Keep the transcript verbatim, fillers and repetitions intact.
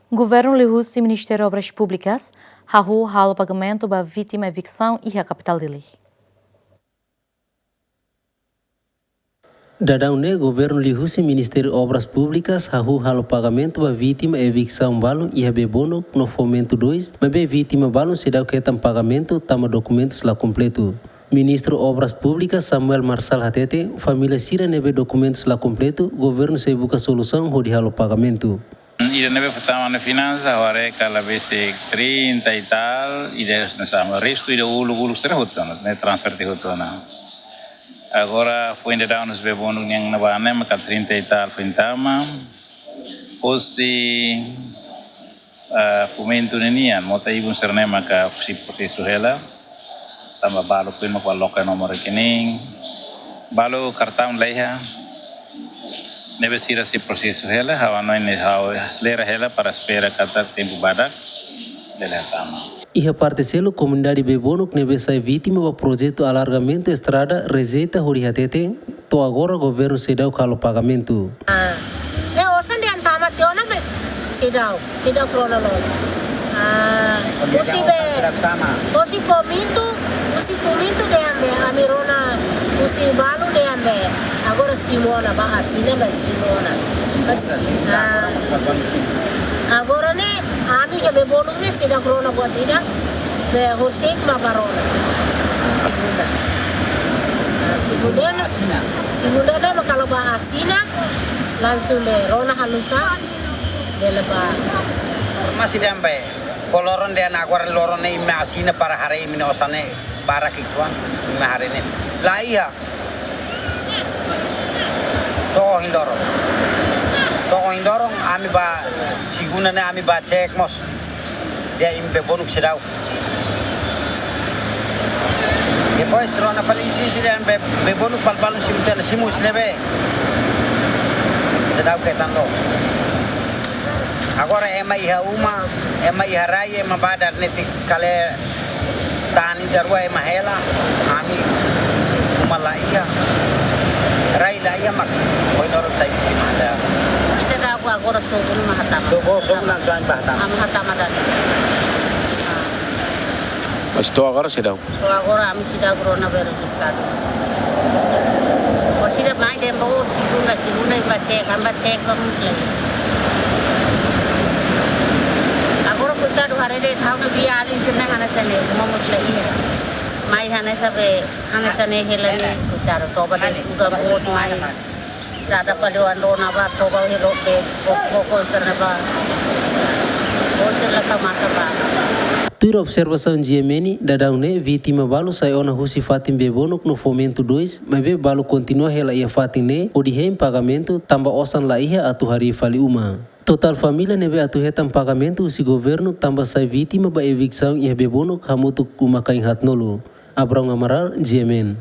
Governu liuhusi Ministériu Obras Públikas hahú halo pagamentu ba vítima eviksaun iha kapitál Dili. Daudaun ne'e, governu liuhusi Ministériu Obras Públikas hahú halo pagamentu ba vítima eviksaun balun iha Bebonuk no Fomento dois, maibé vítima balun seidauk hetan pagamentu tanba dokumentus la kompletu. Ministru Obras Públikas Samuel Marçal hatete, família sira ne'ebé dokumentus la kompletu, governu sei buka solusaun hodi halo pagamentu. Ida ne'ebé fó tama ona finansa, agora é kala bese trinta e tal, ida na sama restu ida uluk-uluk sira hotu ona, ne'e transfer tiha hotu ona. Agora foin daudaun husi Bebonuk nian ne'ebá ne'e maka trinta e tal foin tama. Hosi, ah, Fomento ne'e nian, mota ibun sira ne'e maka sei prosesu hela. Tanba balu foin mak loke nomor rekening. Balu kartaun la iha. Ne'ebé sira sei prosesu hela, ha'u hanoin ne'e ha'u aselera hela para espera katak tempu badak bele tama. Iha parte seluk, komunidade Bebonuk ne'ebé sai vítima ba projetu alargamentu estrada rejeita hodi hatete, to'o agora governu seidauk halo pagamentu. Ah, ne'e osan dehan tama tiha ona, mas seidauk, seidauk rona loos. Ah, husi be, husi Fomento, husi Fomento dehan be, ami rona, husi balu dehan be, agora simu ona, ba asina be simu ona. Mas, ah, agora ne'e, ami iha Bebonuk ne'e seidauk rona buat ida, be husik mak bá rona. Segunda. Ah, segunda ne'e, segunda ne'e mak kala bá asina, langsung be rona halusa, bele bá. Masih dempe. Ko loron dehan agora loron ne'e imi asina para haree imi-nia osan ne'e barak uitoan, imi haree ne'e. La iha. To'o ohin loron. To'o ohin loron ami bá segunda ne'e ami bá cek mós. Dehan imi Bebonuk seidauk. Depois rona fali isin-isin dehan Be-, Bebonuk balu-balu simu tiha ona, simu husi ne'ebé. Seidauk hetan loos. Agora ema iha uma, ema iha rai, ema bá dadeer-netik kale tahan ida rua ema hela, ami uma la iha, rai la iha mak, ohin loron sai vítima hela. Ita daudaun agora sogun mak hatama. Sogun, sogun langsung ami bá hatama. Ami hatama dadeer. Ah. Mas to'o agora seidauk? To'o agora ami seidauk rona be rezultadu. Ó sira mai dehan ba ó segunda, segunda imi bá cek, ami bá cek ba mós la iha. Agora koitadu haree de'it ha'u-nia biin alin sira-ne'e hanesan ne'e, uma mós la iha. Mai hanesan be, hanesan ne'e hela ne'e, koitadu toba de'it udan boot mai. Kada pali wan rona ba, toba helo be, ko, ko, ko sira-ne'e ba. Ko sira la tau matan ba. Tuir observasaun G M N, daudaun ne'e vítima balu sai ona husi fatin Bebonuk no Fomento dois, maibé balu kontinua hela iha fatin ne'e hodi hein pagamentu tanba osan la iha atu harii fali uma. Totál família ne'ebé atu hetan pagamentu husi governu tanba sai vítima ba eviksaun iha Bebonuk hamutuk uma-kain haatnulu. Abrão Amaral, G M N.